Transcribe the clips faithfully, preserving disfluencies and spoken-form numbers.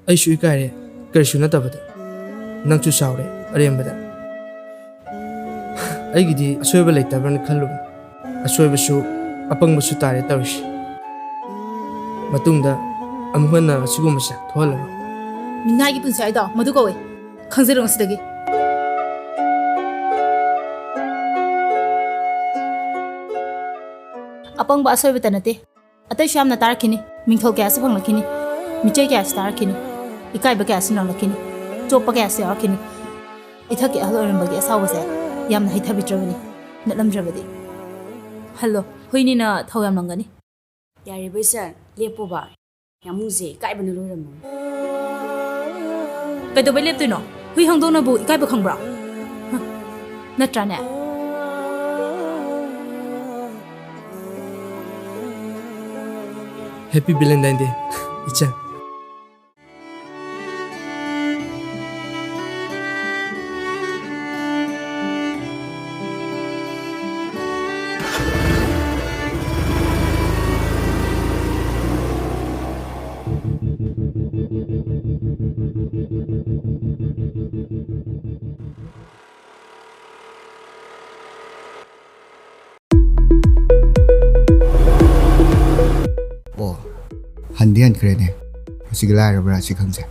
ꯑꯩꯁꯨ ꯏꯀꯥꯏꯔꯦ, ꯀꯔꯤꯁꯨ ꯅꯠꯇꯕꯗ꯫ ꯅꯪꯁꯨ ꯆꯥꯎꯔꯦ ꯑꯔꯦꯝꯕꯗ꯫ ꯑꯩꯒꯤꯗꯤ ꯑꯁꯣꯏꯕ ꯂꯩꯇꯕ꯭ꯔꯅ ꯈꯜꯂꯨꯕꯅꯤ꯫ ꯑꯁꯣꯏꯕꯁꯨ ꯑꯄꯪꯕꯁꯨ ꯇꯥꯔꯦ ꯇꯧꯔꯤꯁꯤ꯫ ꯃꯇꯨꯡꯗ ꯑꯃꯨꯛ ꯍꯟꯅ ꯑꯁꯤꯒꯨꯝꯕꯁꯦ ꯊꯣꯛꯍꯜꯂꯔꯣꯏ꯫ ꯃꯤꯅꯥꯏꯒꯤ ꯄꯨꯟꯁꯤ ꯍꯥꯏꯗꯣ ꯃꯗꯨ ꯀꯧꯏ꯫ ꯈꯪꯖꯔꯣ ꯉꯁꯤꯗꯒꯤ꯫ ꯑꯄꯪꯕ ꯑꯁꯣꯏꯕꯇ ꯅꯠꯇꯦ, ꯑꯇꯩꯁꯨ ꯌꯥꯝꯅ ꯇꯥꯔꯛꯈꯤꯅꯤ꯫ ꯃꯤꯡꯊꯣꯜ ꯀꯌꯥꯁꯨ ꯐꯪꯂꯛꯈꯤꯅꯤ꯫ ꯃꯤꯆꯩ ꯀꯌꯥꯁꯨ ꯇꯥꯔꯛꯈꯤꯅꯤ꯫ ꯏꯀꯥꯏꯕ ꯀꯌꯥꯁꯨ ꯅꯪꯂꯛꯈꯤꯅꯤ꯫ ꯆꯣꯞꯄ ꯀꯌꯥꯁꯨ ꯌꯥꯎꯔꯛꯈꯤꯅꯤ꯫ ꯏꯊꯛꯀꯤ ꯑꯍꯜ ꯑꯣꯏꯔꯝꯕꯒꯤ ꯑꯁꯥꯎꯕꯁꯦ ꯌꯥꯝꯅ ꯍꯩꯊꯕꯤꯗ꯭ꯔꯕꯅꯤ, ꯅꯠꯂꯝꯗ꯭ꯔꯕꯗꯤ꯫ ꯍꯜꯂꯣ, ꯍꯨꯏꯅꯤꯅ ꯊꯧ ꯌꯥꯝ ꯂꯪꯒꯅꯤ꯫ ꯌꯥꯔꯦ ꯕꯩꯁꯟ, ꯂꯦꯞꯄꯣꯕ꯫ ꯌꯥꯝꯕꯨꯡꯁꯦ ꯏꯀꯥꯏꯕꯅ ꯂꯣꯏꯔꯝꯃꯅꯤ꯫ ꯀꯩꯗꯧꯕꯩ ꯂꯦꯞꯇꯣꯏꯅꯣ? ꯍꯨꯏ ꯍꯧꯗꯣꯡꯅꯕꯨ ꯏꯀꯥꯏꯕ ꯈꯪꯕ꯭ꯔꯣ? ꯍ, ꯅꯠꯇ꯭ꯔꯥꯅꯦ? Happy Valentine Day, ꯏꯆꯟ꯫ ꯍꯟꯗꯤ ꯍꯟꯈ꯭ꯔꯦꯅꯦ꯫ ꯃꯁꯤꯒꯤ ꯂꯥꯏꯔꯕ ꯔꯥꯁꯤ ꯈꯪꯁꯦ꯫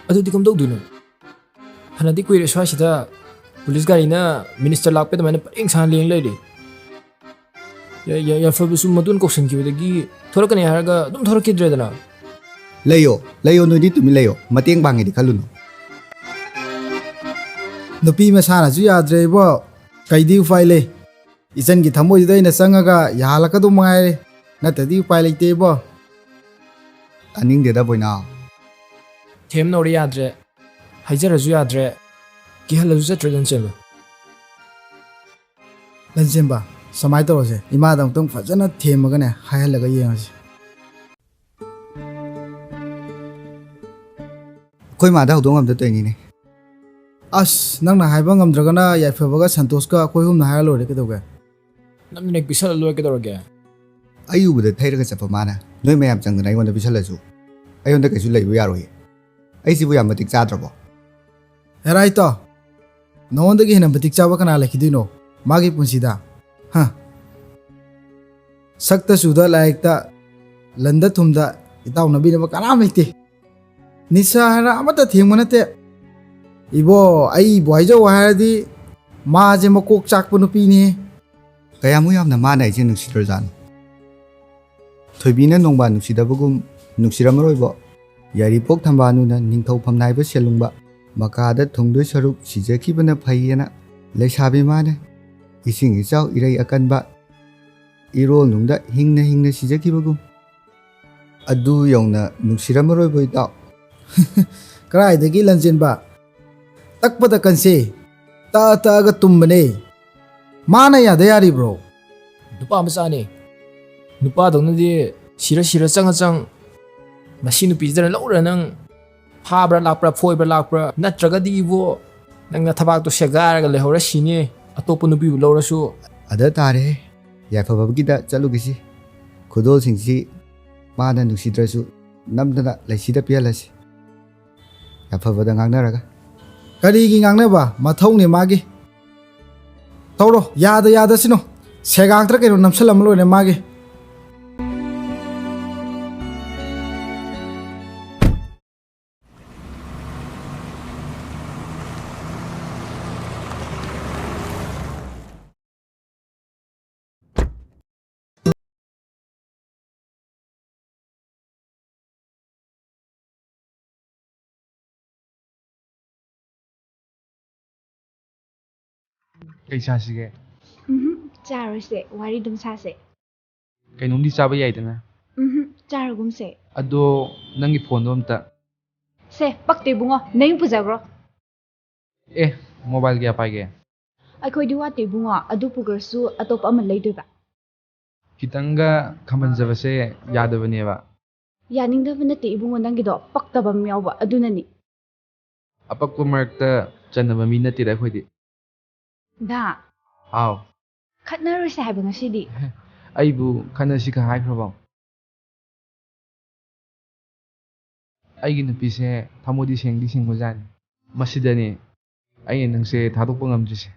ꯑꯗꯨꯗꯤ ꯀꯝꯗꯧꯗꯣꯏꯅꯣ? ꯐꯅꯗꯤ ꯀꯨꯏꯔꯦ ꯁ꯭ꯋꯥꯏꯁꯤꯗ ꯄꯨꯂꯤꯁ ꯒꯥꯔꯤꯅ ꯃꯤꯅꯤꯁꯇꯔ ꯂꯥꯛꯄ ꯑꯗꯨꯃꯥꯏꯅ ꯄꯔꯦꯡ ꯁꯥꯅ ꯂꯦꯡ ꯂꯩꯔꯦ꯫ ꯌꯥ-, ꯌꯥ-, ꯌꯥꯏꯐꯕꯁꯨ ꯃꯇꯨꯡ ꯀꯧꯁꯤꯟꯈꯤꯕꯗꯒꯤ ꯊꯣꯛꯂꯛꯀꯅꯤ ꯍꯥꯏꯔꯒ ꯑꯗꯨꯝ ꯊꯣꯛꯂꯛꯈꯤꯗ꯭ꯔꯦꯗꯅ꯫ ꯂꯩꯌꯣ, ꯂꯩꯌꯣ, ꯅꯣꯏꯗꯤ ꯇꯨꯃꯤꯟ ꯂꯩꯌꯣ꯫ ꯃꯇꯦꯡ ꯄꯥꯡꯒꯦꯗꯤ ꯈꯜꯂꯨꯅꯨ꯫ ꯅꯨꯄꯤ ꯃꯁꯥꯅꯁꯨ ꯌꯥꯗ꯭ꯔꯦ ꯏꯕꯣ꯫ ꯀꯩꯗꯤ ꯎꯄꯥꯏ ꯂꯩ? ꯏꯆꯟꯒꯤ ꯊꯃꯣꯏꯁꯤꯗ ꯑꯩꯅ ꯆꯪꯉꯒ ꯌꯥꯍꯜꯂꯛꯀꯗꯧ ꯃꯉꯥꯏꯔꯦ꯫ ꯅꯠꯇ꯭ꯔꯗꯤ ꯎꯄꯥꯏ ꯂꯩꯇꯦ ꯏꯕꯣ꯫ ꯇꯥꯅꯤꯡꯗꯦꯗ ꯕꯣꯏꯅꯥꯎ꯫ ꯊꯦꯝꯅꯧꯔꯤ ꯌꯥꯗ꯭ꯔꯦ꯫ ꯍꯥꯏꯖꯔꯁꯨ ꯌꯥꯗ꯭ꯔꯦ꯫ ꯀꯤꯍꯜꯂꯁꯨ ꯆꯠꯇ꯭ꯔꯦ ꯂꯟꯆꯦꯟꯕ꯫ ꯂꯟꯆꯦꯟꯕ, ꯁꯨꯃꯥꯏꯅ ꯇꯧꯔꯁꯦ, ꯏꯃꯥꯗ ꯑꯃꯨꯛꯇꯪ ꯐꯖꯅ ꯊꯦꯝꯃꯒꯅꯦ ꯍꯥꯏꯍꯜꯂꯒ ꯌꯦꯡꯉꯁꯤ꯫ ꯑꯩꯈꯣꯏ ꯃꯥꯗ ꯍꯧꯗꯣꯛ ꯉꯝꯗ ꯇꯧꯔꯤꯅꯤꯅꯦ꯫ ꯑꯁ, ꯅꯪꯅ ꯍꯥꯏꯕ ꯉꯝꯗ꯭ꯔꯒꯅ ꯌꯥꯏꯐꯕꯒ ꯁꯟꯇꯣꯁꯀ ꯑꯩꯈꯣꯏ ꯑꯍꯨꯝꯅ ꯍꯥꯏꯔ ꯂꯣꯏꯔꯦ, ꯀꯩꯗꯧꯒꯦ? ꯅꯝꯗꯅ ꯍꯦꯛ ꯄꯤꯁꯜꯂ ꯂꯣꯏꯔꯦ, ꯀꯩꯗꯧꯔꯒꯦ? ꯑꯩ ꯎꯕꯗ ꯊꯩꯔꯒ ꯆꯠꯄ ꯃꯥꯅ ꯅꯣꯏ ꯃꯌꯥꯝ ꯆꯪꯗꯅ ꯑꯩꯉꯣꯟꯗ ꯄꯤꯁꯜꯂꯁꯨ ꯑꯩꯉꯣꯟꯗ ꯀꯩꯁꯨ ꯂꯩꯕ ꯌꯥꯔꯣꯏꯌꯦ꯫ ꯑꯩꯁꯤꯕꯨ ꯌꯥꯝ ꯃꯇꯤꯛ ꯆꯥꯗ꯭ꯔꯕꯣ? ꯍꯦꯔꯥ ꯏꯇꯥꯎ, ꯅꯉꯣꯟꯗꯒꯤ ꯍꯦꯟꯅ ꯃꯇꯤꯛ ꯆꯥꯕ ꯀꯅꯥ ꯂꯩꯈꯤꯗꯣꯏꯅꯣ ꯃꯥꯒꯤ ꯄꯨꯟꯁꯤꯗ? ꯍ? ꯁꯛꯇ ꯆꯨꯗ ꯂꯥꯏꯔꯤꯛꯇ ꯂꯟꯗ ꯊꯨꯝꯗ ꯏꯇꯥꯎ ꯅꯕꯤꯅꯕ ꯀꯅꯥꯝ ꯂꯩꯇꯦ꯫ ꯅꯤꯁꯥ ꯍꯥꯏꯔ ꯑꯃꯠꯇ ꯊꯦꯡꯕ ꯅꯠꯇꯦ꯫ ꯏꯕꯣ, ꯑꯩꯕꯨ ꯍꯥꯏꯖꯧ ꯍꯥꯏꯔꯗꯤ ꯃꯥꯁꯦ ꯃꯀꯣꯛ ꯆꯥꯛꯄ ꯅꯨꯄꯤꯅꯤ꯫ ꯀꯌꯥꯃꯨꯛ ꯌꯥꯝꯅ ꯃꯥꯅ ꯑꯩꯁꯦ ꯅꯨꯡꯁꯤꯗ꯭ꯔꯖꯥꯠꯅꯣ? ꯊꯣꯏꯕꯤꯅ ꯅꯣꯡꯕꯥꯟ ꯅꯨꯡꯁꯤꯗꯕꯒꯨꯝ ꯅꯨꯡꯁꯤꯔꯝꯃꯔꯣꯏꯕꯣ꯫ ꯌꯥꯏꯔꯤꯄꯣꯛ ꯊꯝꯕꯥꯜꯅꯨꯅ ꯅꯤꯡꯊꯧꯐꯝ ꯅꯥꯏꯕ ꯁꯦꯜꯂꯨꯡꯕ꯫ ꯃꯀꯥꯗ ꯊꯨꯡꯗꯣꯏ ꯁꯔꯨꯛ ꯁꯤꯖꯈꯤꯕꯅ ꯐꯩꯌꯦꯅ ꯂꯩꯁꯥꯕꯤ ꯃꯥꯅ ꯏꯁꯤꯡ ꯏꯆꯥꯎ ꯏꯔꯩ ꯑꯀꯟꯕ ꯏꯔꯣꯜꯅꯨꯡꯗ ꯍꯤꯡꯅ ꯍꯤꯡꯅ ꯁꯤꯖꯈꯤꯕꯒꯨꯝ꯫ ꯑꯗꯨ ꯌꯧꯅ ꯅꯨꯡꯁꯤꯔꯝꯃꯔꯣꯏꯕꯣ ꯏꯇꯥꯎ꯫ ꯀꯗꯥꯏꯗꯒꯤ ꯂꯟꯆꯦꯟꯕ? ꯇꯛꯄꯗ ꯀꯟꯁꯦ꯫ ꯇꯛꯑ ꯇꯛꯑꯒ ꯇꯨꯝꯕꯅꯦ꯫ ꯃꯥꯅ ꯌꯥꯗ ꯌꯥꯔꯤꯕ꯭ꯔꯣ? ꯅꯨꯄꯥ ꯃꯆꯥꯅꯦ꯫ ꯅꯨꯄꯥꯗꯧꯅꯗꯤ ꯁꯤꯔ ꯁꯤꯔ ꯆꯪꯉ ꯆꯪ ꯃꯁꯤ ꯅꯨꯄꯤꯁꯤꯗꯅ ꯂꯧꯔ ꯅꯪ ꯐꯥꯕ꯭ꯔꯥ ꯂꯥꯛꯄ꯭ꯔꯥ, ꯐꯣꯏꯕ꯭ꯔꯥ ꯂꯥꯛꯄ꯭ꯔꯥ, ꯅꯠꯇ꯭ꯔꯒꯗꯤ ꯏꯕꯣ, ꯅꯪꯅ ꯊꯕꯥꯛꯇꯣ ꯁꯦꯒꯥꯏꯔꯒ ꯂꯩꯍꯧꯔ ꯁꯤꯅꯤ, ꯑꯇꯣꯞꯄ ꯅꯨꯄꯤꯕꯨ ꯂꯧꯔꯁꯨ꯫ ꯑꯗ ꯇꯥꯔꯦ, ꯌꯥꯏꯐꯕꯒꯤꯗ ꯆꯠꯂꯨꯈꯤꯁꯤ꯫ ꯈꯨꯗꯣꯜꯁꯤꯡꯁꯤ ꯃꯥꯅ ꯅꯨꯡꯁꯤꯗ꯭ꯔꯁꯨ ꯅꯝꯗꯅ ꯂꯩꯁꯤꯗ ꯄꯤꯍꯜꯂꯁꯤ꯫ ꯌꯥꯏꯐꯕꯗ ꯉꯥꯡꯅꯔꯒ꯫ ꯀꯔꯤꯒꯤ ꯉꯥꯡꯅꯕ? ꯃꯊꯧꯅꯦ ꯃꯥꯒꯤ꯫ ꯊꯧꯔꯣ, ꯌꯥꯗ ꯌꯥꯗꯁꯤꯅꯣ꯫ ꯁꯦꯒꯥꯛꯇ꯭ꯔ ꯀꯩꯅꯣ ꯅꯝꯁꯜꯂꯝꯃ ꯂꯣꯏꯔꯦ ꯃꯥꯒꯤ꯫ ꯀꯩ ꯆꯥꯁꯤꯒꯦ? ꯎꯝꯍꯨꯝ, ꯆꯥꯔꯣꯏꯁꯦ, ꯋꯥꯔꯤ ꯑꯗꯨꯝ ꯁꯥꯁꯦ꯫ ꯀꯩꯅꯣꯝꯗꯤ ꯆꯥꯕ ꯌꯥꯏꯗꯅ? ꯎꯝꯍꯨꯝ, ꯆꯥꯔꯒꯨꯝꯁꯦ꯫ ꯑꯗꯣ ꯅꯪꯒꯤ ꯐꯣꯟꯗꯣ ꯑꯝꯇ꯫ ꯁꯦ, ꯄꯛꯇꯦ ꯏꯕꯨꯡꯉꯣ, ꯅꯌꯨꯝ ꯄꯨꯖꯈ꯭ꯔꯣ꯫ ꯑꯦ, ꯃꯣꯕꯥꯏꯜ ꯀꯌꯥ ꯄꯥꯏꯒꯦ? ꯑꯩꯈꯣꯏꯗꯤ ꯋꯥꯠꯇꯦ ꯏꯕꯨꯡꯉꯣ, ꯑꯗꯨ ꯄꯨꯈ꯭ꯔꯁꯨ ꯑꯇꯣꯞꯄ ꯑꯃ ꯂꯩꯗꯣꯏꯕ꯫ ꯈꯤꯇꯪꯒ ꯈꯝꯕꯟꯖꯕꯁꯦ ꯌꯥꯗꯕꯅꯦꯕ꯫ ꯌꯥꯅꯤꯡꯗꯕ ꯅꯠꯇꯦ ꯏꯕꯨꯡꯉꯣ, ꯅꯪꯒꯤꯗꯣ ꯄꯛꯇꯕ ꯑꯃ ꯌꯥꯎꯕ ꯑꯗꯨꯅꯅꯤ꯫ ꯑꯄꯛꯄ ꯃꯔꯛꯇ ꯆꯟꯅꯕ ꯃꯤ ꯅꯠꯇꯦꯗ ꯑꯩꯈꯣꯏꯗꯤ꯫ ꯗꯥ꯫ ꯍꯥꯎ꯫ ꯈꯠꯅꯔꯣꯏꯁꯦ ꯍꯥꯏꯕ ꯉꯁꯤꯗꯤ꯫ ꯑꯩꯕꯨ ꯈꯠꯅꯁꯤꯒ ꯍꯥꯏꯈ꯭ꯔꯕꯣ? ꯑꯩꯒꯤ ꯅꯨꯄꯤꯁꯦ ꯊꯃꯣꯏꯗꯤ ꯁꯦꯡꯗꯤ ꯁꯦꯡꯕꯖꯥꯠꯅꯤ꯫ ꯃꯁꯤꯗꯅꯤ ꯑꯩꯅ ꯅꯪꯁꯦ ꯊꯥꯗꯣꯛꯄ ꯉꯝꯗ꯭ꯔꯤꯁꯦ꯫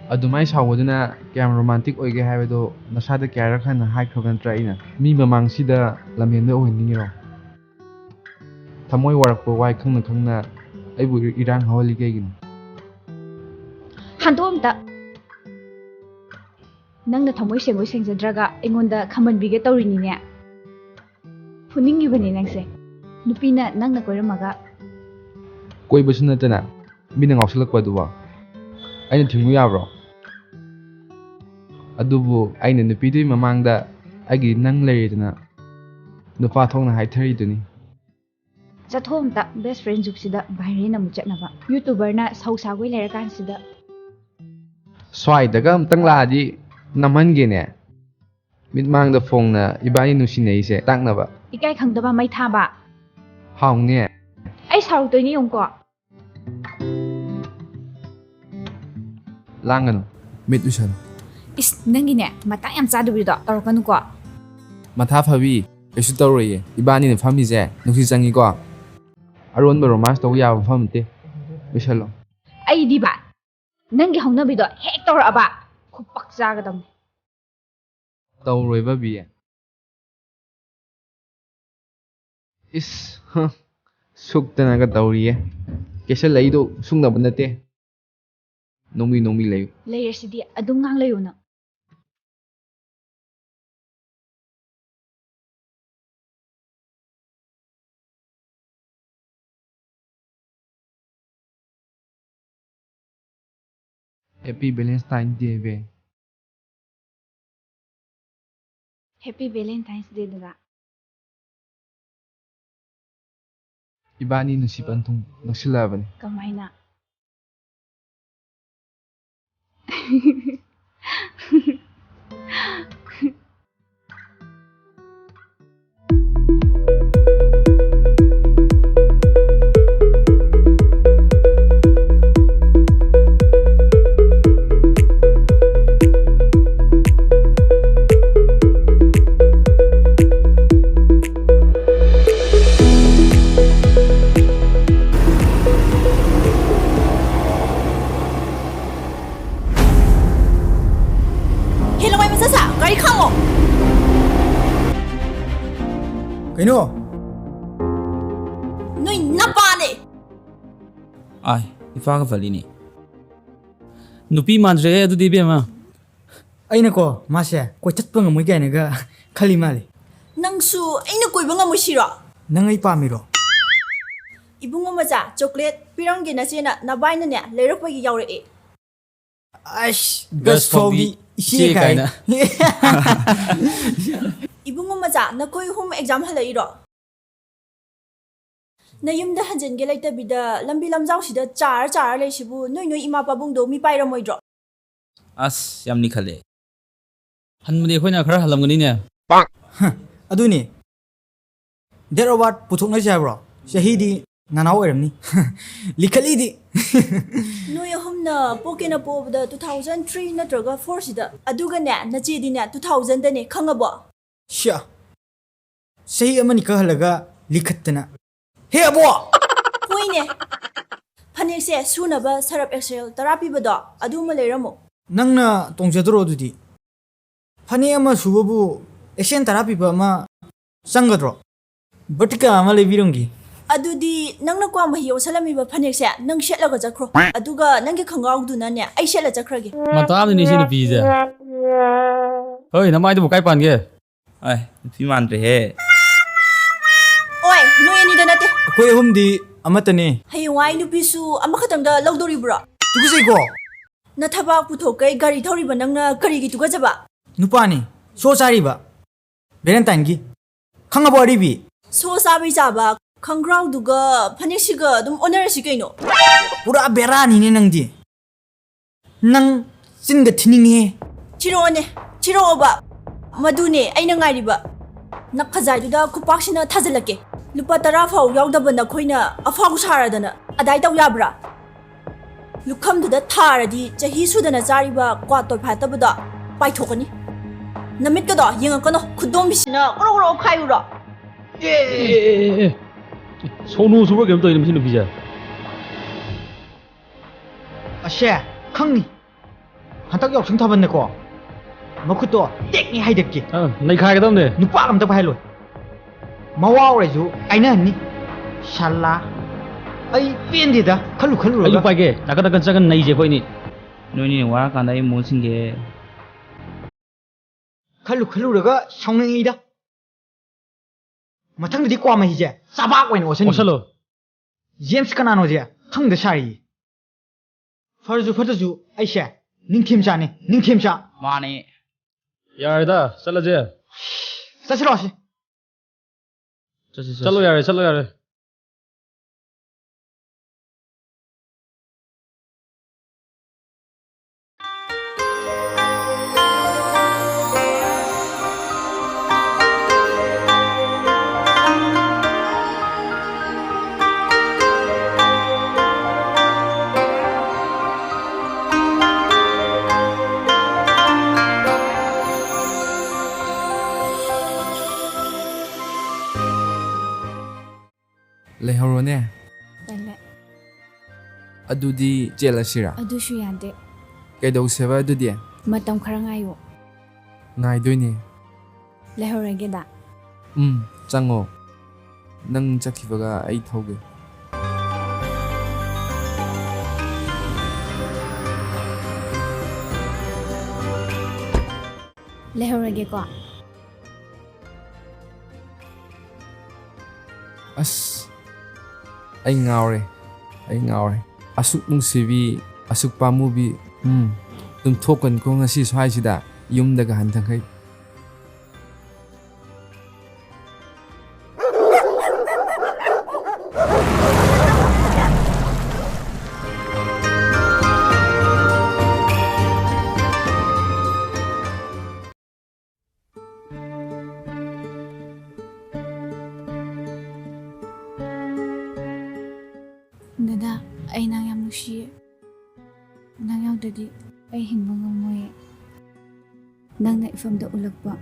ꯑꯗꯨꯃꯥꯏꯅ ꯁꯥꯎꯕꯗꯨꯅ ꯀꯌꯥꯝ ꯔꯣꯃꯥꯟꯇꯤꯛ ꯑꯣꯏꯒꯦ ꯍꯥꯏꯕꯗꯣ ꯅꯁꯥꯗ ꯀꯌꯥꯔꯛ ꯍꯟꯅ ꯍꯥꯏꯈ꯭ꯔꯕ ꯅꯠꯇ꯭ꯔꯥ ꯑꯩꯅ? ꯃꯤ ꯃꯃꯥꯡꯁꯤꯗ ꯂꯝꯍꯦꯟꯕ ꯑꯣꯏꯍꯟꯅꯤꯡꯉꯤꯔꯣ? ꯊꯃꯣꯏ ꯋꯥꯔꯛꯄ ꯋꯥꯏ ꯈꯪꯅ ꯈꯪꯅ ꯑꯩꯕꯨ ꯏꯔꯥꯡ ꯍꯧꯍꯜꯂꯤ ꯀꯩꯒꯤꯅꯣ? ꯍꯟꯗꯣꯛ ꯑꯝꯇ꯫ ꯅꯪꯅ ꯊꯃꯣꯏ ꯁꯦꯡꯕꯣꯏ ꯁꯦꯡꯖꯗ꯭ꯔꯒ ꯑꯩꯉꯣꯟꯗ ꯈꯝꯕꯟꯕꯤꯒꯦ ꯇꯧꯔꯤꯅꯤꯅꯦ꯫ ꯐꯨꯅꯤꯡꯉꯤꯕꯅꯤ ꯅꯪꯁꯦ꯫ ꯅꯨꯄꯤꯅ ꯅꯪꯅ ꯀꯣꯏꯔꯝꯃꯒ꯫ ꯀꯣꯏꯕꯁꯨ ꯅꯠꯇꯅ ꯃꯤꯅ ꯉꯥꯎꯁꯜꯂꯛꯄ ꯑꯗꯨꯕꯣ ꯑꯩꯅ ꯊꯤꯡꯉꯨ ꯌꯥꯕ꯭ꯔꯣ? ꯑꯗꯨꯕꯨ ꯑꯩꯅ ꯅꯨꯄꯤꯗꯨꯒꯤ ꯃꯃꯥꯡꯗ ꯑꯩꯒꯤ ꯅꯪ ꯂꯩꯔꯦꯗꯅ ꯅꯨꯄꯥ ꯊꯣꯛꯅ ꯍꯥꯏꯊꯔꯤꯗꯨꯅꯤ꯫ ꯆꯠꯊꯣꯛ ꯑꯝꯇ, best friend ꯖꯨꯛꯁꯤꯗ viral ꯑꯃꯨꯛ ꯆꯠꯅꯕ꯫ YouTuberꯅ ꯁꯧ ꯁꯥꯒꯣꯏ ꯂꯩꯔꯀꯥꯟꯁꯤꯗ꯫ ꯁ꯭ꯋꯥꯏꯗꯒ ꯑꯝꯇꯪ ꯂꯥꯛꯑꯗꯤ ꯅꯝꯍꯟꯒꯦꯅꯦ꯫ ꯃꯤꯠꯃꯥꯡꯗ ꯐꯣꯡꯅ ꯏꯕꯥꯅꯤ ꯅꯨꯡꯁꯤꯅꯩꯁꯦ ꯇꯥꯛꯅꯕ꯫ ꯏꯀꯥꯏ ꯈꯪꯗꯕ ꯃꯩ ꯊꯥꯕ꯫ ꯍꯥꯎꯅꯦ꯫ ꯑꯩ ꯁꯥꯎꯔꯛꯇꯣꯏꯅꯤ ꯌꯦꯡꯉꯨꯀꯣ꯫ ꯂꯥꯡꯒꯅꯨ꯫ ꯃꯤꯠ ꯎꯏꯁꯜꯂꯨ꯫ ꯏꯁ, ꯅꯪꯒꯤꯅꯦ, ꯃꯇꯥꯡ ꯌꯥꯝ ꯆꯥꯗꯕꯤꯗꯣ ꯇꯧꯔꯛꯀꯅꯨꯀꯣ꯫ ꯃꯊꯥ ꯐꯕꯤ, ꯀꯩꯁꯨ ꯇꯧꯔꯣꯏꯌꯦ꯫ ꯏꯕꯥꯅꯤꯅ ꯐꯝꯃꯤꯁꯦ ꯅꯨꯡꯁꯤ ꯆꯪꯉꯤꯀꯣ꯫ ꯑꯔꯣꯟꯕ romance ꯇꯧꯕ ꯌꯥꯕ ꯃꯐꯝ ꯅꯠꯇꯦ꯫ ꯂꯣꯏꯁꯜꯂꯣ꯫ ꯑꯩꯗꯤꯕ, ꯅꯪꯒꯤ ꯍꯧꯅꯕꯤꯗꯣ ꯍꯦꯛ ꯇꯧꯔꯛꯑꯕ, ꯈꯨꯄꯥꯛ ꯆꯥꯒꯗꯕꯅꯤ꯫ ꯇꯧꯔꯣꯏꯕ, ꯕꯤ꯫ ꯏꯁ, ꯍ, ꯁꯨꯛꯇꯅꯒ ꯇꯧꯔꯤꯌꯦ꯫ ꯀꯦꯁꯜꯂꯛꯏꯗꯣ ꯁꯨꯛꯅꯕ ꯅꯠꯇꯦ꯫ ꯅꯣꯡꯃꯤ ꯅꯣꯡꯃꯤ ꯂꯩꯌꯨ꯫ ꯂꯩꯔꯁꯤꯗꯤ ꯑꯗꯨꯝ ꯉꯥꯡ ꯂꯩꯌꯨ ꯅꯪ꯫ Happy Valentine Day, Bay. Happy Valentine's Day, ꯗꯗꯥ꯫ ꯏꯕꯥꯅꯤ ꯅꯨꯡꯁꯤ ꯄꯟꯊꯨꯡ ꯅꯛꯁꯤꯜꯂꯛꯑꯕꯅꯤ꯫ ꯀꯃꯥꯏꯅ? ꯍꯦ, ꯂꯋꯥꯏ ꯃꯆꯥꯁꯥ, ꯒꯥꯔꯤ ꯈꯥꯝꯃꯣ꯫ ꯀꯩꯅꯣ? ꯅꯣꯏ ꯅꯄꯥꯅꯦ꯫ ꯑꯥꯏ, ꯏꯄꯥꯒ ꯄꯜꯂꯤꯅꯦ꯫ ꯅꯨꯄꯤ ꯃꯥꯟꯗ꯭ꯔꯦꯍꯦ ꯑꯗꯨꯗꯤ, ꯏꯕꯦꯝꯃ꯫ ꯑꯩꯅꯀꯣ, ꯃꯥꯁꯦ ꯀꯣꯏꯆꯠꯄ ꯉꯝꯃꯣꯏ ꯀꯥꯏꯅꯒ ꯈꯜꯂꯤ ꯃꯥꯜꯂꯦ꯫ ꯅꯪꯁꯨ ꯑꯩꯅ ꯀꯣꯏꯕ ꯉꯝꯃꯣꯏ ꯁꯤꯔꯣ? ꯅꯪ ꯑꯩ ꯄꯥꯝꯃꯤꯔꯣ? ꯏꯕꯨꯡꯉꯣ ꯃꯆꯥ, chocolate ꯄꯤꯔꯝꯒꯦ ꯅꯆꯦꯅ, ꯅꯕꯥꯏꯅꯅꯦ ꯂꯩꯔꯛꯄꯒꯤ ꯌꯥꯎꯔꯛꯑꯦ꯫ ꯑꯁ, ꯒꯁ ꯒꯁ ꯐꯥꯎꯗꯤ ꯐꯥꯎꯗꯤ ꯏꯆꯦ ꯏꯆꯦ ꯀꯥꯏ꯫ ꯀꯥꯏꯅ꯫ ꯏꯕꯨꯡꯉꯣ ꯃꯆꯥ, ꯅꯈꯣꯏ ꯑꯍꯨꯝ exam ꯍꯜꯂꯛꯏꯔꯣ? ꯅꯌꯨꯝꯗ ꯍꯟꯖꯤꯟꯒꯦ ꯂꯩꯇꯕꯤꯗ ꯂꯝꯕꯤ ꯂꯝꯖꯥꯎꯁꯤꯗ ꯆꯥꯔ ꯆꯥꯔ ꯂꯩꯁꯤꯕꯨ ꯅꯣꯏ ꯅꯣꯏ ꯏꯃꯥ ꯄꯥꯕꯨꯡꯗꯣ ꯃꯤ ꯄꯥꯏꯔꯝꯃꯣꯏꯗ꯭ꯔꯣ? ꯑꯁ, ꯌꯥꯝ ꯂꯤꯈꯠꯂꯦ꯫ ꯍꯟꯕꯗꯤ ꯑꯩꯈꯣꯏꯅ ꯈꯔ ꯍꯜꯂꯝꯒꯅꯤꯅꯦ꯫ ꯍ, ꯑꯗꯨꯅꯤ꯫ Date of birth ꯄꯨꯊꯣꯛꯅꯁꯤ ꯍꯥꯏꯕ꯭ꯔꯣ? ꯆꯍꯤꯗꯤ ꯅꯅꯥꯎ ꯑꯣꯏꯔꯝꯅꯤ꯫ ꯂꯤꯈꯠꯂꯤꯗꯤ꯫ ꯅꯣꯏ ꯑꯍꯨꯝꯅ ꯄꯣꯛꯀꯦꯅ ꯄꯣꯛꯑꯕꯗ two thousand three ꯅꯠꯇ꯭ꯔꯒ four ꯁꯤꯗ꯫ ꯑꯗꯨꯒꯅꯦ, ꯅꯆꯦꯗꯤꯅꯦ, two thousand ꯗꯅꯦ, ꯈꯪꯉꯕꯣ? ꯁ꯭ꯌꯥ꯫ ꯆꯍꯤ ꯑꯃꯅꯤ ꯀꯛꯍꯜꯂꯒ ꯂꯤꯈꯠꯇꯅ꯫ ꯍꯦ ꯑꯕꯣ! ꯍꯣꯏꯅꯦ꯫ ꯐꯅꯦꯛꯁꯦ ꯁꯨꯅꯕ ꯁꯔꯞ ꯑꯦꯛꯁꯦꯜ ꯇꯔꯥ ꯄꯤꯕꯗꯣ, ꯑꯗꯨ ꯑꯃ ꯂꯩꯔꯝꯃꯣ꯫ ꯅꯪꯅ ꯇꯣꯡꯖꯗ꯭ꯔꯣ ꯑꯗꯨꯗꯤ? ꯐꯅꯦꯛ ꯑꯃ ꯁꯨꯕꯕꯨ ꯑꯦꯛꯁꯦꯜ ꯇꯔꯥ ꯄꯤꯕ ꯑꯃ ꯆꯪꯒꯗ꯭ꯔꯣ? ꯕꯣꯇꯤꯀꯥ ꯑꯃ ꯂꯩꯕꯤꯔꯝꯒꯦ꯫ ꯑꯗꯨꯗꯤ ꯅꯪꯅ ꯀ꯭ꯋꯥ ꯃꯍꯤ ꯑꯣꯠꯁꯜꯂꯝꯃꯤꯕ ꯐꯅꯦꯛꯁꯦ ꯅꯪ ꯁꯦꯠꯂꯒ ꯆꯠꯈ꯭ꯔꯣ꯫ ꯑꯗꯨꯒ ꯅꯪꯒꯤ ꯈꯪꯒꯥꯎꯗꯨꯅꯅꯦ ꯑꯩ ꯁꯦꯠꯂ ꯆꯠꯈ꯭ꯔꯒꯦ꯫ ꯃꯇꯥ ꯑꯃꯅꯤꯅꯦ ꯁꯤ ꯅꯨꯄꯤꯁꯦ꯫ ꯍꯣꯏ, ꯅꯃꯥꯏꯗꯨꯕꯨ ꯀꯥꯏ ꯄꯥꯟꯒꯦ? ꯑꯦ, ꯅꯨꯄꯤ ꯃꯥꯟꯗ꯭ꯔꯦꯍꯦ꯫ ꯑꯣꯏ, ꯅꯣꯏ ꯑꯅꯤꯗ ꯅꯠꯇꯦ꯫ ꯑꯩꯈꯣꯏ ꯑꯍꯨꯝꯗꯤ ꯑꯃꯠꯇꯅꯦ꯫ ꯍꯌꯦꯡꯋꯥꯏ ꯅꯨꯄꯤꯁꯨ ꯑꯃꯈꯛꯇꯪꯗ ꯂꯧꯗꯣꯔꯤꯕ꯭ꯔꯣ? ꯇꯨꯀꯠꯆꯩꯀꯣ? ꯅꯊꯕꯥꯛ ꯄꯨꯊꯣꯛꯀꯩ ꯒꯥꯔꯤ ꯊꯧꯔꯤꯕ ꯅꯪꯅ ꯀꯔꯤꯒꯤ ꯇꯨꯀꯠꯆꯕ? ꯅꯨꯄꯥꯅꯤ, ꯁꯣ ꯆꯥꯔꯤꯕ꯫ ꯚꯦꯂꯦꯟꯇꯥꯏꯟꯒꯤ꯫ ꯈꯪꯉꯕꯣ, ꯑꯔꯤꯕꯤ? ꯁꯣ ꯆꯥꯕꯩ ꯆꯥꯕ, ꯈꯪꯒ꯭ꯔꯥꯎꯗꯨꯒ ꯐꯅꯦꯛꯁꯤꯒ ꯑꯗꯨꯝ ꯑꯣꯟꯅꯔꯁꯤ ꯀꯩꯅꯣ? ꯄꯨꯔꯥ ꯕꯦꯔꯥꯅꯤꯅꯦ ꯅꯪꯗꯤ꯫ ꯅꯪ ꯆꯤꯟꯒ ꯊꯤꯅꯤꯡꯉꯦ꯫ ꯊꯤꯔꯛꯑꯣꯅꯦ, ꯊꯤꯔꯛꯑꯣꯕ꯫ ꯃꯗꯨꯅꯦ ꯑꯩꯅ ꯉꯥꯏꯔꯤꯕ꯫ ꯅꯈꯖꯥꯏꯗꯨꯗ ꯈꯨꯄꯥꯛꯁꯤꯅ ꯊꯥꯖꯤꯜꯂꯛꯀꯦ꯫ ꯂꯨꯄꯥ ꯇꯔꯥ ꯐꯥꯎ ꯌꯥꯎꯗꯕ ꯅꯈꯣꯏꯅ ꯑꯐꯥꯎ ꯁꯥꯔꯗꯅ ꯑꯗꯥꯏ ꯇꯧ ꯌꯥꯕ꯭ꯔꯥ? ꯂꯨꯈꯝꯗꯨꯗ ꯊꯥꯔꯗꯤ ꯆꯍꯤ ꯁꯨꯗꯅ ꯆꯥꯔꯤꯕ ꯀ꯭ꯋꯥ ꯇꯣꯏꯐꯥꯠꯇꯕꯗꯣ ꯄꯥꯏꯊꯣꯛꯀꯅꯤ꯫ ꯅꯃꯤꯠꯀꯗꯣ ꯌꯦꯡꯉꯛꯀꯅꯣ, ꯈꯨꯗꯣꯝꯕꯤꯁꯤꯅ ꯀ꯭ꯔꯣ ꯀ꯭ꯔꯣ ꯈꯥꯏꯔꯨꯔꯣ꯫ ꯑꯦ, ꯑꯦ, ꯑꯦ, ꯑꯦ, ꯑꯦ꯫ ꯁꯣꯅꯨ ꯁꯨꯕ꯭ꯔꯥ ꯀꯩꯅꯣꯝ ꯇꯧꯏꯅꯦ ꯃꯁꯤ ꯅꯨꯄꯤꯁꯦ꯫ ꯑꯁꯦ, ꯈꯪꯅꯤ꯫ ꯍꯟꯗꯛ ꯌꯥꯎꯁꯪ ꯊꯥꯕꯜꯗꯀꯣ ꯃꯈꯨꯠꯇꯣ ꯇꯦꯛꯅꯤ ꯍꯥꯏꯗꯠꯀꯦ꯫ ꯑꯥ, ꯅꯩꯈꯥꯏꯒꯗꯕꯅꯦ꯫ ꯅꯨꯄꯥ ꯑꯝꯇ ꯄꯥꯏꯍꯜꯂꯣꯏ꯫ ꯃꯋꯥ ꯑꯣꯏꯔꯁꯨ ꯀꯥꯏꯅꯍꯟꯅꯤ꯫ ꯁꯥꯂꯥ꯫ ꯑꯩ ꯄꯦꯟꯗꯦꯗ, ꯈꯜꯂꯨ ꯈꯜꯂꯨꯔꯒ꯫ ꯑꯩꯁꯨ ꯄꯥꯏꯒꯦ꯫ ꯅꯥꯀꯟ ꯅꯥꯀꯟ ꯆꯪꯉ ꯅꯩꯁꯦ ꯑꯩꯈꯣꯏꯅꯤ꯫ ꯅꯣꯏꯅꯤꯅ ꯋꯥꯔꯀꯥꯟꯗ ꯑꯩ ꯃꯍꯨꯠ ꯁꯤꯟꯒꯦ꯫ ꯈꯜꯂꯨ ꯈꯜꯂꯨꯔꯒ ꯁꯥꯎꯅꯤꯡꯉꯤꯗ꯫ ꯃꯊꯪꯗꯗꯤ ꯀ꯭ꯋꯥ ꯃꯍꯤꯁꯦ ꯆꯥꯕꯥꯛ ꯑꯣꯏꯅ ꯑꯣꯠꯁꯟꯒꯦ꯫ ꯑꯣꯠꯁꯜꯂꯣ꯫ ꯖꯦꯝꯁ ꯀꯅꯥꯅꯣꯁꯦ ꯈꯪꯗ ꯁꯥꯔꯤꯌꯦ꯫ ꯐꯔꯁꯨ ꯐꯠꯇ꯭ꯔꯁꯨ ꯑꯩꯁꯦ ꯅꯤꯡꯊꯦꯝꯆꯥꯅꯤ, ꯅꯤꯡꯊꯦꯝꯆꯥ꯫ ꯃꯥꯅꯦ꯫ ꯌꯥꯔꯦꯗ, ꯆꯠꯂꯁꯦ꯫ ꯆꯠꯁꯤꯔꯣ ꯁꯤ꯫ ꯆꯠꯁꯤ, ꯆꯠꯁꯤ꯫ ꯆꯠꯂꯣ ꯌꯥꯔꯦ, ꯆꯠꯂꯣ ꯌꯥꯔꯦ꯫ ꯂꯩꯍꯧꯔꯣꯅꯦ꯫ ꯇꯜꯂꯦ꯫ ꯑꯗꯨꯗꯤ ꯆꯦꯜꯂꯁꯤꯔꯥ? ꯑꯗꯨꯁꯨ ꯌꯥꯗꯦ꯫ ꯀꯩꯗꯧꯁꯦꯕ ꯑꯗꯨꯗꯤ? ꯃꯇꯝ ꯈꯔ ꯉꯥꯏꯌꯣ꯫ ꯉꯥꯏꯗꯣꯏꯅꯦ꯫ ꯂꯩꯍꯧꯔꯒꯦꯗ꯫ ꯎꯝ, ꯆꯪꯉꯣ꯫ ꯅꯪ ꯆꯠꯈꯤꯕꯒ ꯑꯩ ꯊꯧꯒꯦ꯫ ꯂꯩꯍꯧꯔꯒꯦꯀꯣ꯫ ꯑꯁ, ꯑꯩ ꯉꯥꯎꯔꯦ, ꯑꯩ ꯉꯥꯎꯔꯦ꯫ ꯑꯁꯨꯛ ꯅꯨꯡꯁꯤꯕꯤ, ꯑꯁꯨꯛ ꯄꯥꯝꯃꯨꯕꯤ, ꯎꯝ, ꯇꯨꯝꯊꯣꯛꯀꯅꯤꯀꯣ ꯉꯁꯤ ꯁ꯭ꯋꯥꯏꯁꯤꯗ, ꯌꯨꯝꯗꯒ ꯍꯟꯊꯈꯩ꯫ ꯗꯗꯥ, ꯑꯩ ꯅꯪ ꯌꯥꯝ ꯅꯨꯡꯁꯤꯌꯦ꯫ ꯅꯪ ꯌꯥꯎꯗ꯭ꯔꯗꯤ ꯑꯩ ꯍꯤꯡꯕ ꯉꯝꯃꯣꯏꯌꯦ꯫ ꯅꯪꯅ ꯏꯐꯝꯗ ꯎꯠꯂꯛꯄ,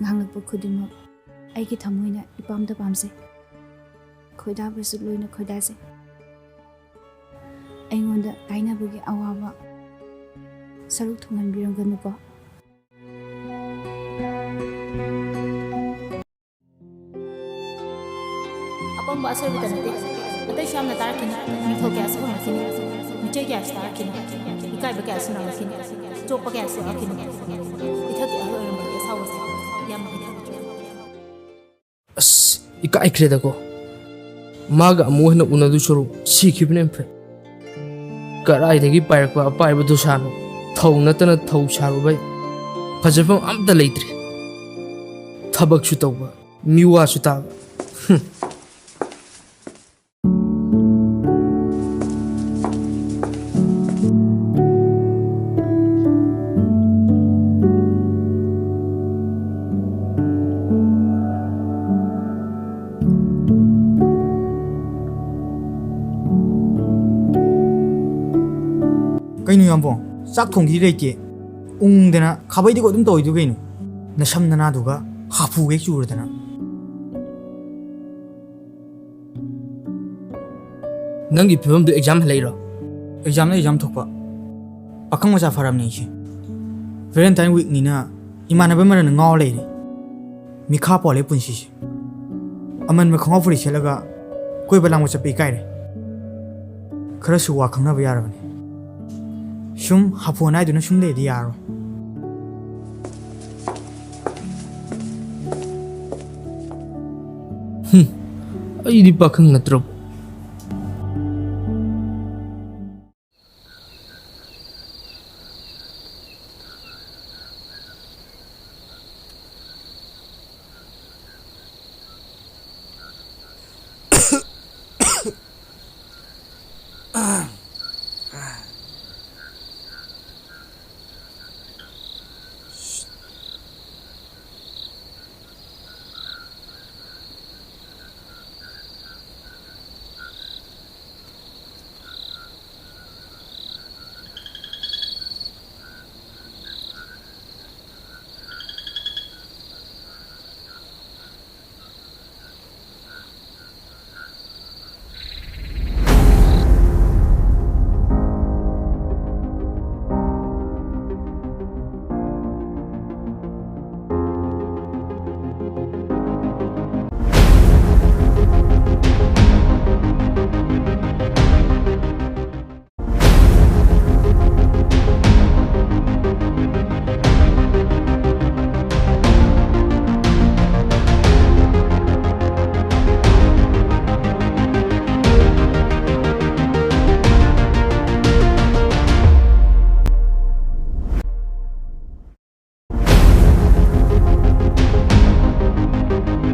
ꯉꯥꯡꯂꯛꯄ ꯈꯨꯗꯤꯡꯃꯛ ꯑꯩꯒꯤ ꯊꯃꯣꯏꯅ ꯏꯄꯥꯝꯗ ꯄꯥꯝꯖꯩ꯫ ꯈꯣꯏꯗꯥꯕꯁꯨ ꯂꯣꯏꯅ ꯈꯣꯏꯗꯥꯖꯩ꯫ ꯑꯩꯉꯣꯟꯗ ꯀꯥꯏꯅꯕꯒꯤ ꯑꯋꯥꯕ ꯁꯔꯨꯛ ꯊꯨꯡꯍꯟꯕꯤꯔꯝꯒꯅꯨꯀꯣ꯫ ꯑꯄꯪꯕ ꯑꯁꯣꯏꯕꯇ ꯅꯠꯇꯦ, ꯑꯇꯩꯁꯨ ꯌꯥꯝꯅ ꯇꯥꯔꯛꯈꯤꯅꯤ꯫ ꯃꯤꯡꯊꯣꯜ ꯀꯌꯥꯁꯨ ꯐꯪꯂꯛꯈꯤꯅꯤ꯫ ꯃꯤꯆꯩ ꯀꯌꯥꯁꯨ ꯇꯥꯔꯛꯈꯤꯅꯤ꯫ ꯏꯀꯥꯏꯕ ꯀꯌꯥꯁꯨ ꯅꯪꯂꯛꯈꯤꯅꯤ꯫ ꯆꯣꯞꯄ ꯀꯌꯥꯁꯨ ꯂꯥꯛꯈꯤꯅꯤ꯫ ꯏꯊꯛꯀꯤ ꯑꯍꯜ ꯑꯣꯏꯔꯝꯕꯒꯤ ꯑꯁꯥꯎꯕꯁꯦ ꯌꯥꯝꯅ ꯍꯦꯟꯊꯈ꯭ꯔꯦ꯫ ꯑꯁ, ꯏꯀꯥꯏꯈ꯭ꯔꯦꯗꯀꯣ꯫ ꯃꯥꯒ ꯑꯃꯨꯛ ꯍꯟꯅ ꯎꯅꯗꯨ ꯁꯔꯨꯛ ꯁꯤꯈꯤꯕꯅ ꯍꯦꯟꯅ ꯐꯩ꯫ ꯀꯗꯥꯏꯗꯒꯤ ꯄꯥꯏꯔꯛꯄ ꯑꯄꯥꯏꯕ ꯗꯨꯁꯥꯅꯣ? ꯊꯧ ꯅꯠꯇꯅ ꯊꯧ ꯁꯥꯔꯨꯕꯩ ꯐꯖꯐꯝ ꯑꯝꯇ ꯂꯩꯇ꯭ꯔꯦ꯫ ꯊꯕꯛꯁꯨ ꯇꯧꯕ, ꯃꯤꯋꯥꯁꯨ ꯇꯥꯕ꯫ ꯍꯨꯝ꯫ ꯀꯩꯅꯣ ꯌꯥꯝꯕꯣ, ꯆꯥꯛ ꯊꯣꯡꯈꯤ ꯂꯩꯇꯦ? ꯎꯪꯗꯅ ꯈꯥꯕꯩꯗꯒ ꯑꯗꯨꯝ ꯇꯧꯔꯤꯗꯨ ꯀꯩꯅꯣ? ꯅꯁꯝ ꯅꯅꯥꯗꯨꯒ ꯍꯥꯄꯨꯒ ꯍꯦꯛ ꯆꯨꯔꯗꯅ꯫ ꯅꯪꯒꯤ ꯐꯤꯕꯝꯗꯨ ꯑꯦꯛꯖꯥꯝ ꯍꯜꯂꯛꯏꯔꯣ? ꯑꯦꯛꯖꯥꯝꯅ ꯑꯦꯛꯖꯥꯝ ꯊꯣꯛꯄ꯫ ꯄꯥꯈꯪ ꯃꯆꯥ ꯐꯔꯕꯅꯦ ꯑꯩꯁꯦ꯫ ꯚꯦꯂꯦꯟꯇꯥꯏꯟ ꯋꯤꯛꯅꯤꯅ ꯏꯃꯥꯟꯅꯕ ꯃꯔꯟꯅ ꯉꯥꯎ ꯂꯩꯔꯦ꯫ ꯃꯤꯈꯥ ꯄꯣꯜꯂꯦ ꯄꯨꯟꯁꯤꯁꯦ꯫ ꯑꯃꯟꯕ ꯈꯣꯡꯒ꯭ꯔꯥꯎ ꯐꯨꯔꯤꯠ ꯁꯦꯠꯂꯒ ꯀꯣꯏꯕ ꯂꯥꯡꯕ ꯆꯠꯄ ꯏꯀꯥꯏꯔꯦ꯫ ꯈꯔꯁꯨ ꯋꯥ ꯈꯪꯅꯕ ꯌꯥꯔꯕꯅꯦ꯫ ꯁꯨꯝ ꯍꯥꯐꯨ ꯍꯥꯏꯗꯨꯅ ꯁꯨꯝ ꯂꯩꯔꯗꯤ ꯌꯥꯔꯔꯣꯏ꯫ ꯍꯨꯝ, ꯑꯩꯗꯤ ꯄꯥꯈꯪ ꯅꯠꯇ꯭ꯔꯕꯣ?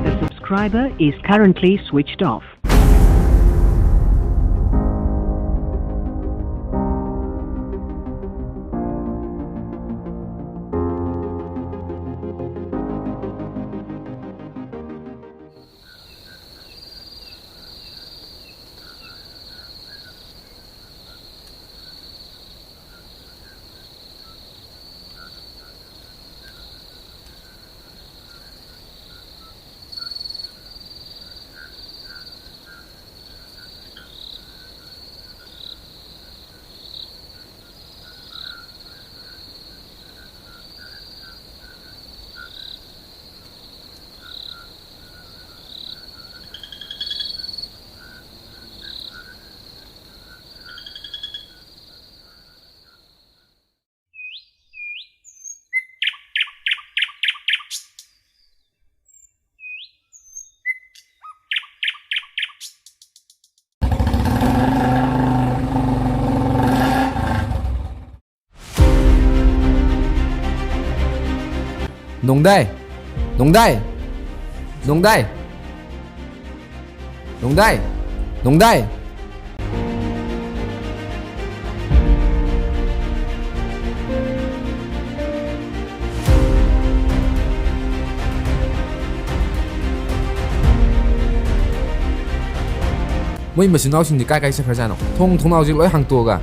The subscriber is currently switched off. ꯅꯣꯡꯗꯥꯏ! ꯅꯣꯡꯗꯥꯏ! ꯅꯣꯡꯗꯥꯏ! ꯅꯣꯡꯗꯥꯏ! ꯅꯣꯡꯗꯥꯏ! ꯃꯣꯏ ꯃꯆꯤꯟ ꯃꯅꯥꯎꯁꯤꯡꯗꯤ ꯀꯥꯏ ꯀꯥꯏ ꯆꯠꯈ꯭ꯔꯖꯥꯠꯅꯣ? ꯊꯣꯡ ꯊꯣꯡꯅꯥꯎꯁꯦ ꯂꯣꯏ ꯍꯥꯡꯇꯣꯛꯑꯒ꯫